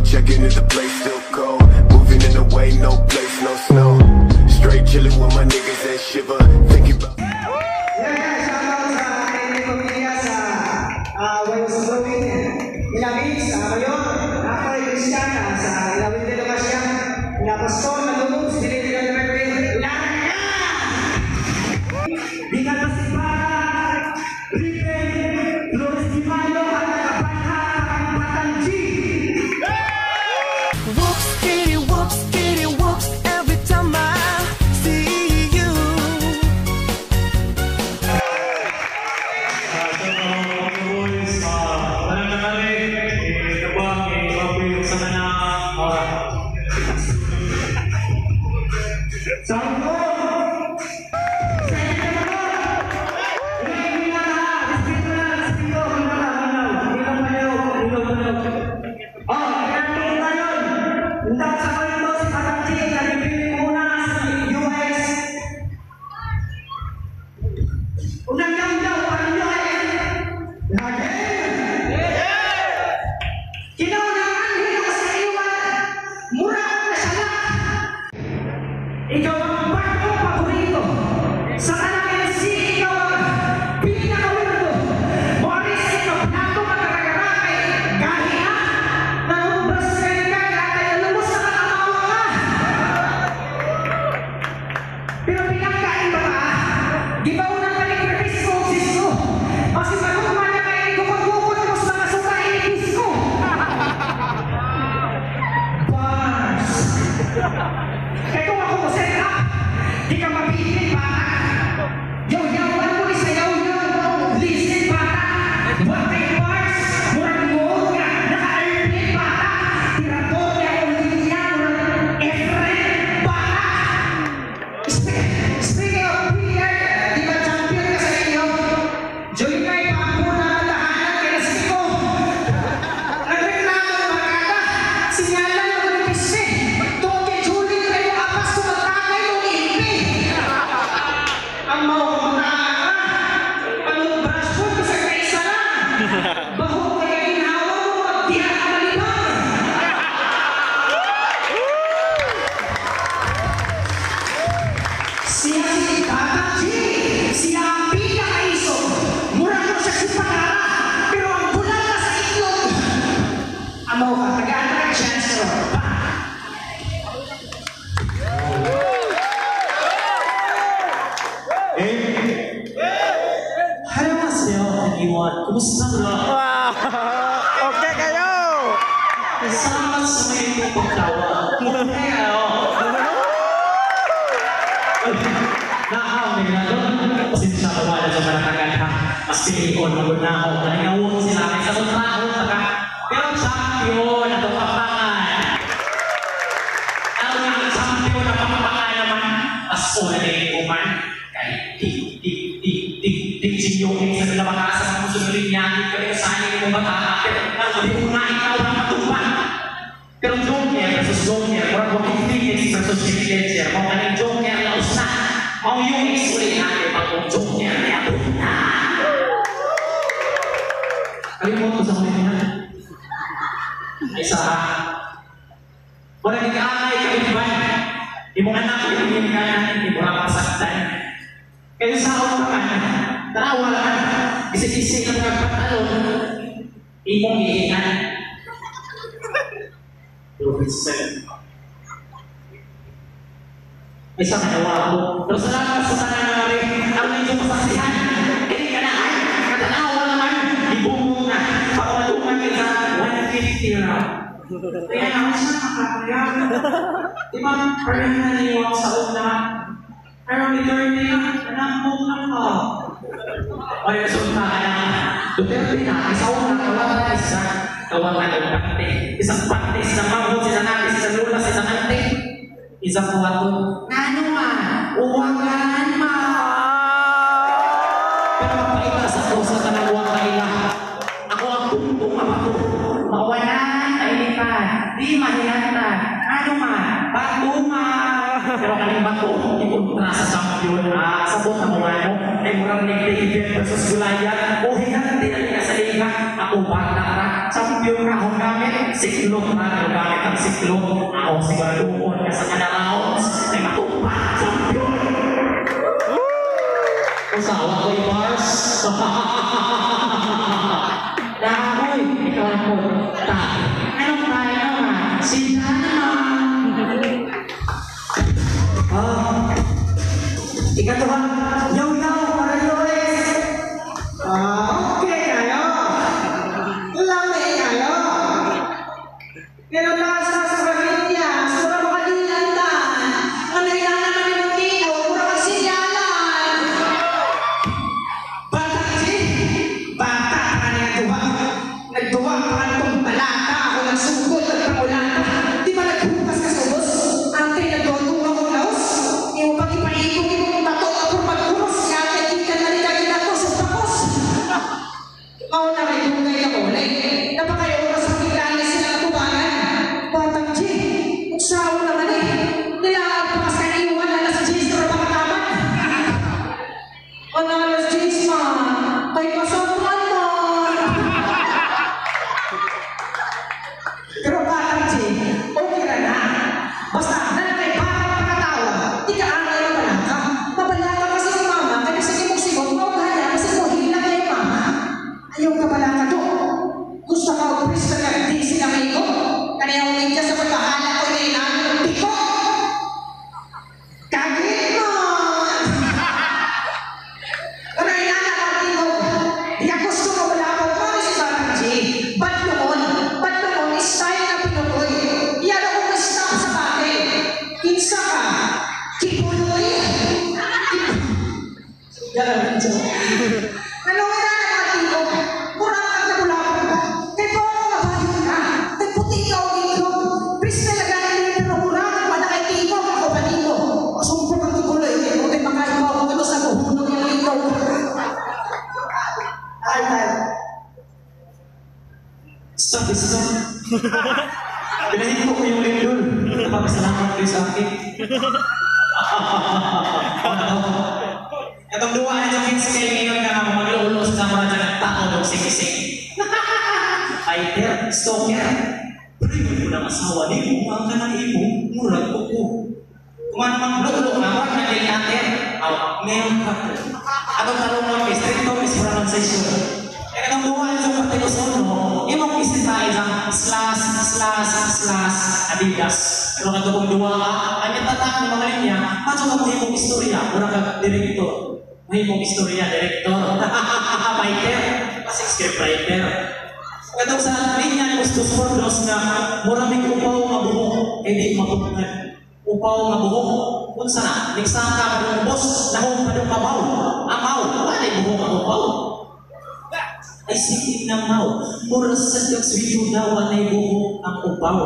Checking in the place still cold. Moving in the way, no place, no snow. Straight chilling with my niggas that shiver. Thinking about. Yeah, yeah, shout out sa inyong pamilya sa Wales Growing Ilawin, sa Mayor, Ako'y Cristiana, sa Ilawin de Lugasya, ila Pastor, Nagulog, si Dili Dili Dili Ilana! Gikan pa si Para, Ripen, Flores Di Mayo, at nakapanha ang Batang G. Whoops, kitty, whoops, kitty, whoops. Every time I see you. So, mga boys, walang nangyari, eh, kapag, eh, okay, sa na, Sabi ko, sa inyo naman, hindi na, respeto na, respeto, hindi na, hindi na, hindi na, hindi na, Oh, kaya tayo. Undang sa kwento si Batang G, nalipin muna si UX. Unang yaw daw, parang UX. Lagi! Kinaunang anhi sa iwan, mura na siya. Ikaw ang bagong paborito. Sa kanang MC, ikaw ang pinakawirdo. Morris, ikaw plato magkakagara kay gahi na. Nanubras ka ka, kaya lumos na kakamawa ka. Pero pinagkain ba ka? Di ba unang balik Cisco, Cisco? Kasi magugma na kayo, gukod-gukod mo sa mga suka ini Cisco. Bars! Kaya kung ako mo set up, di ka mapipil, bata. Yaw-yawan mo ni sa yaw-yaw. Listen, bata. What kay bars? Murag mo nga, naka-airplane, bata. Tirador niya ang linya, murag Efren, bata. Speaking of billiard, di ba champion ka sa inyo? Join kay Pampu na tahanan kay Nasiko. Nagreklamo ng barkada, sinyalan mo ng piste. Tungkol kay Julie kayo apas tumatagay yung impi. Ang mga mga anong brush ko sa kaisa lang. Baho kaya ginawa mo, magdiha ka malibang. Siya si Tata G. Siya ang pinakaiso. Mura mo siya si Pagara. Pero ang bulan na sa itlog. Amaw ka, tagaan ka chance ko. 안녕하세요, everyone. Kumusta na? Okay kayo! Salamat sa may itong pagtawa. Okay kayo. Nakaw, may ginagawa. Pasensya ka wala sa maratagan ha. Mas pilion, magod na ako. Naningawon sila sa kontraho, saka. Pero champion, atong kapakan. Ang nga champion na pangpakan naman, mas una din ko man. Kay di, di, di, di, di, sinyo, sa nabakasa sa muso linya, pero sa mo bata, pero ang di mo nga ikaw ang matumba. Pero Joker versus Joker, murag Joaquin Phoenix versus Heath Ledger, mao kaning Joker laos na. Mao yung ex uli natin pag Joker niya na. Kalimot ko sa kulit niya. Ay sa wala ni kaangay kalimban. Imong anak yung ka imo ra pasaktan. Kaya sa ako ka tanawa lang isi-isi ka mga pantalon imong iingan. Vincent. Ay sa kanawa ko. Pero salamat sa tanan na rin ang inyong masaksihan. Ini kanahan, katanawa naman, ibungo na. Pakamalungan kita, 150 na. Kaya ako siya makakaya. Di ba, parang naniwang sa una. Pero ni 30 na, anambong na ka. Ay, resulta ka na. Duterte na, isa una, kawalan na isa. Kawalan ng pante. Isang pante, isang mamot, isang ate, isang lula, isang ante. Isang kuwato. Ngano ma? Uwagan ma! Pero magpaila sa ako sa tanawang kaila. Ako ang tungtong mabato. Mawalan, kailipan. Di mahinatan. Ano ma? Bato ma! Pero kaning bato, ikontra sa champion. Ah, sabot na mga ano. Ay murang ni David versus Goliath. O hinanti na nila sa liga. Ako bata ra. Champion. Champion ka akong gamit. Siklog na, gamit ang siklog. Ako siguraduon ka sa kada rounds. Ay matumpa, champion! Usawa ko yung bars. Dahoy, ikaw ako. Ta. Anong kaya naman? Si Jana. Ah. Ikatuha, yaw-yaw para Yores. Ah, okay kayo. Lami kayo. Pero nasa sa pamilya, sura mo kadilantan. Ano yan naman yung tino, mura ka sinyalan. Bata kasi, bata ka na nagduwa. Nagduwa pa itong balata. Ako nagsugod at pangulata. Di ba naghukas ka sa ubos? Ante, nagduwa ko laos. Imo pag ipaikong imong bato ako pagkuros. Yate, di ka na rin ko sa tapos. Mao na kay dugay ako. Napakayo oras ang biglaan sila katubangan. Batang G, uksaon naman eh. Nilaag pa sa iwan alas 10 na makataman. Ano alas 10 ma? Kay kasabuan mo. Pero Batang G, okay ra na. Basta nanakay para pagkatawa, di ka angay mabalaka. Mabalaka kasi si mama, kaya sa imong sigot, maugaya kasi mo hila kay mama. Ayaw ka balaka do. Gusto ka og prista ka, di sila maigo. Kaniyang medyas sa pagbahala ko na inaano, piko. Kagit mo! Ano inana ka tingog? Di ka gusto nga wala ko. Mano si Batang G? Badlungon. Badlungon is style na pinutoy. Yan ako stop sa battle. Kinsa ka? Kipuloy? Ganun, joke. Ano nga na tingog? Mura ka nagulapon ka. Kay po ako mabayon ka. Kay puti ka o itlog. Please talaga nila pero mura ka pa na kay tingog. Ako ba tingog? Sumpok ang kipuloy. Kay mo tayo makaibaw. Kung ano sa buhulog yung itlog. Ay, ay. Stop, stop. Pinahinto ko yung lindol. Napapasalamat kayo sa akin. Katong duwa na sa kids kay ngayon nga nga maglulo sa mga dyan ang tao ng sikisik. Fighter, stalker. Pero yun mo ng asawa ni mo, ang kanang imo, murag ko ko. Kung ano mang lulo ka, murag na dili ate. Aw, meron ka po. Atong tarong mo, stricto mispronunciation. Kaya katong duwa na sa Particusono, imong isita isang slash, slash, slash, Adidas. Pero katong duwa ka, ang itataan ng mga linya, mato ka mahimong istorya, murag ka direktor. Mahimong istorya, direktor. Writer, kasi scriptwriter. Katong sa linya ni Gustos Fordos nga, muraming upaw nga buhok, kay di mapugnan. Upaw nga buhok, unsa na, nigsaka pa dong ubos, nahong pa dong kabaw, amaw, wala buhok ang upaw. Ay sige na mau, mura sa kag swito daw walay buhok ang upaw.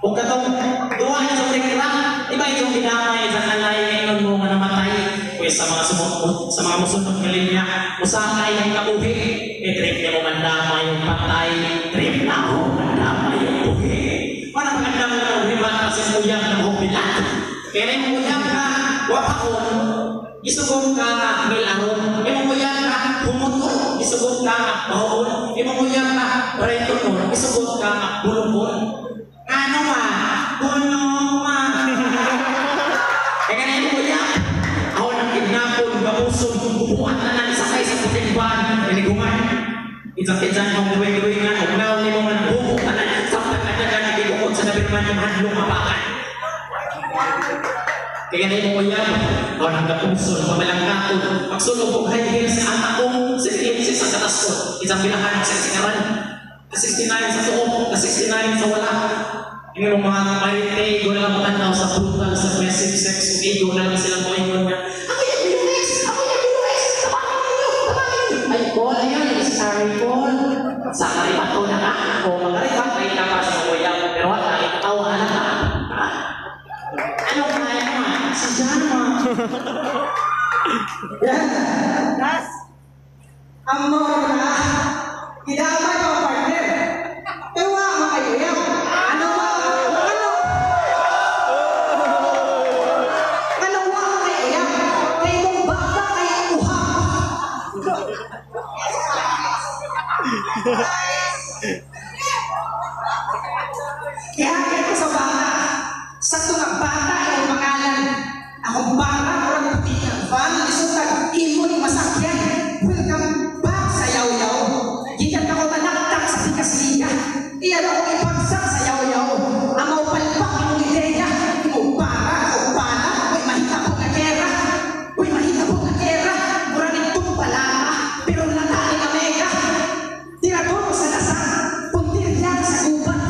O katong duwa niya sa tekla, iba yung ginamay sa kanay ngayon mo nga namatay. Pwes sa mga sumot, sa mga musunod nga linya, usakay ang kabuhi, e trip niya mo mandama yung patay, trip na mo mandama yung buhi. Para maganda mo na riba kasi uyang ng hubilat. Kaya na yung uyang ka, wapaon, isugot ka nga milaron, imong uyang ka humuto, isugot ka nga bahoon, imong uyang ka barentonon, isugot ka nga bulungon. Ano ma? Puno ma. Kaya na yung uyang, ako nang kidnapon, gamuson, bubuhat na nang sakay sa puting van, iniguman. Itang-itang mong duwing-duwingan, ugnaw ni mo man buko ka na, sa pagkatagan, nagigukod sa nabirman yung hadlong mapakan. Kaya na yung uyab, o nang kapuson, pamalangkaton, pagsulog og high heels sa anak ko, sa eclipse sa kataskot, isang bilahan sa singaran, ka-69 sa tuok, ka-69 sa wala. Yung mga marite, go na lang matanaw sa brutal, sa aggressive sex, ug ego na lang silang moingon nga, ako yung BUX! Ako yung BUX! Tabangan ninyo! Tabangan ninyo! Ay, Paul, ayun, sorry, Paul. Sa karibato na ka, o magaribat, ay ka pa sa uyab, pero wala, ikatawa na ka. Ano kaya mo? Si Janma. Yes. Ang mga na, kinamay mga partner. Ewa, mga kayo yan. Ano ba? Ano? Ano wa mga kayo yan? Kay mong bata, kay uhap. Ihagay ko sa bata. Sa nga bata imong pangalan. Akong bata, murag puti nga van. Isutag, imo ni masakyan. Welcome back sa yaw-yaw. Gikan ako manaktak sa Pikas Liga. Iyan ako ipagsak sa yaw-yaw. Amaw palpak imong ideya. Imong bara o bala. Uy, mahitabo nga gera. Uy, mahitabo nga gera. Mura ni tumbalama. Pero lata ni Omega. Tirador ko sa lasang. Puntirya sa gubat.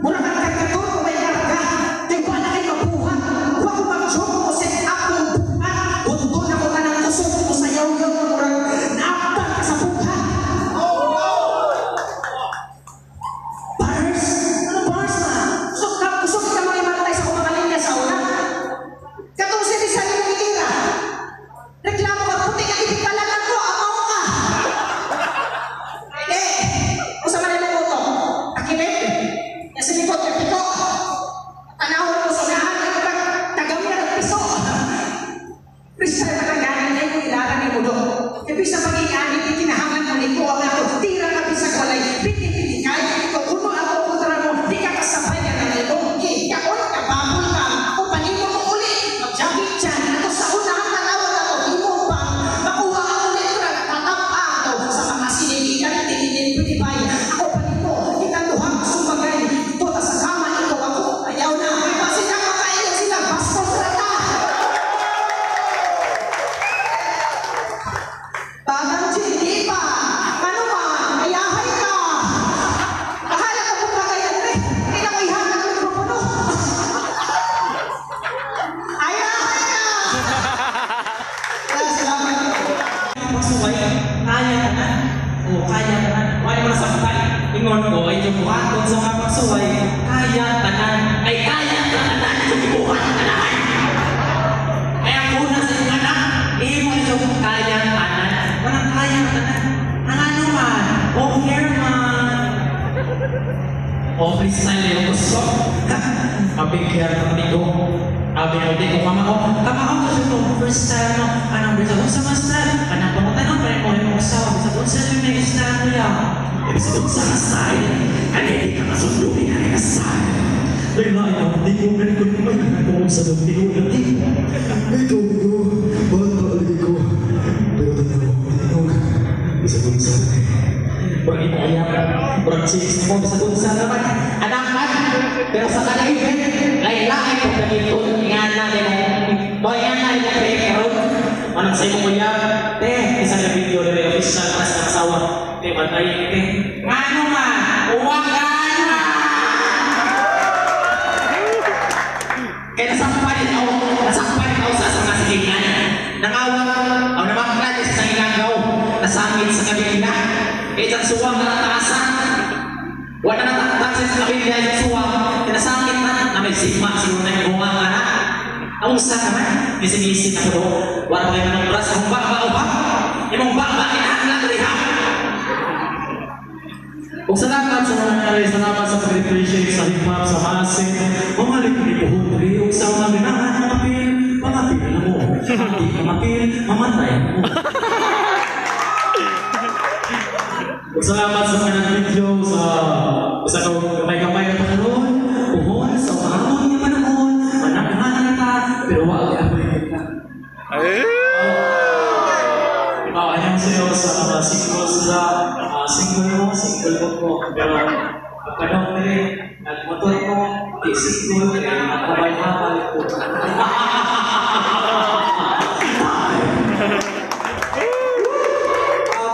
Mura kang kargador kung may karga. Kay wala kay mabuhat. Wa ko mag-joke mo set up mong buhat. Buntun ako ka ng kusog mo sa yaw-yaw. Murag naaptan ka sa bughat. Bars? Ano bars na? Kusog ka, kusog ka mga imatay sa kumakalinga sa una. Katong si Rizal yung itira. Reklamo ka, puti ka ibigbalangan ko, amaw ka. Eh, usa man imong utok. Akilid. Nasa likod, piko. Tanawon mo sa unahan, ay murag tagami na ng piso. Freestyle na kagani na yung ilaran ni Mudo. Kaya bisa pag-ingani, di kinahanglan mo nito ang ako. Tira ka bisag walay, piti-piti kay. Ikaw kuno ako kontra mo, di ka kasabay nga ng ilongki. Kaon ka, babol ka. Ako palimo mo uli. Mag-jogging dyan. Ato sa unahan, tanawon ako, imo pa. Makuha ang ulit ko na tatap ako sa mga siniligan, tininin, pinibay. Ako palimo, kitang duhang sumagay. Ito ta sa kama, ikaw ako. Ayaw na. May basin na makain sila, bastos rata. Batang chindi pa. Ano man, ayahay ka. Bahala ka kung kagayan rin. Hindi na ko ihatag ang mikropono. Ayahay ka! Kaya salamat. Pagsuway, kaya tanan. O, kaya tanan. Wala mo nasaktan. Ingon ko, ay yung buhaton sa mga pagsuway, kaya tanan. Ay, kaya tanan. Yung buhat tanan. Kaya kuna sa iyong anak, imo yung kaya tanan. Walang kaya tanan. Ang ano man, o care man. O freestyle yung gusto. Abi care ng amigo. Abi abi ko kamao. Kamao ko siya to freestyle no. Anong bisa unsa man style? Anong pangutan pa ko yung usawa bisa unsa yung style mo ya. Bisa unsa nga style. Ani di ka masundubin ani ka style. Ay, lain ang hindi ko ganito may kung sa loob ko ganito. Ikaw ko, bata lagi ko. Pero tanaw, tanaw, bisa unsa. Murag imo uyab, murag chicks mo bisa unsa naman. Anak man. Pero sa kanang event, lain-lain kung ganito ngana nimo. Boy ngana nimo pre karon. Manang sa imong uyab, te, isa na video diri official para sa asawa. Te bantay te. Ngano man? Uwang gana. Kaya nasakpan ikaw sa mga sigingan. Nangawang, ang namaklan sa sangilagaw, nasangit sa kabila. Kaya isang suwang na nataasan. Wala na nataktan sa kabila yung suwang. Nasangit na, na may sigma, siguro na yung bunga nga na. Ang usa naman, nisinisin ako do. Wala pa kayo manong oras, ang baba o ba? Imong baba, kinahanglan rin ha. Ug salamat sa mga nangyari, salamat sa pag-appreciate sa hip-hop, sa masin. Mamalik ni buhok diri ug sa mga ganahan mangapil, mangapil na mo. Hindi mangapil, mamatay mo. Ug salamat sa mga nag-video sa isa kong gamay-gamay na pakaroon, puhon sa mahamon nga panahon, managhanan na ta, pero wa gyud ako kita. Ayaw sa'yo sa mga single sila, single mo, single mo ko. Pero pagkanaw na rin, nagmotor ko, di single, kaya naghabal-habal ko.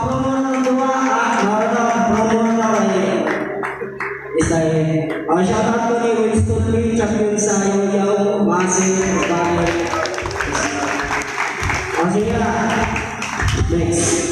Promo ng duwa, promo na kay shout out ko ni Winston Lee, champion sa Yaw-Yaw, Masin, Babae. Sige na. Next.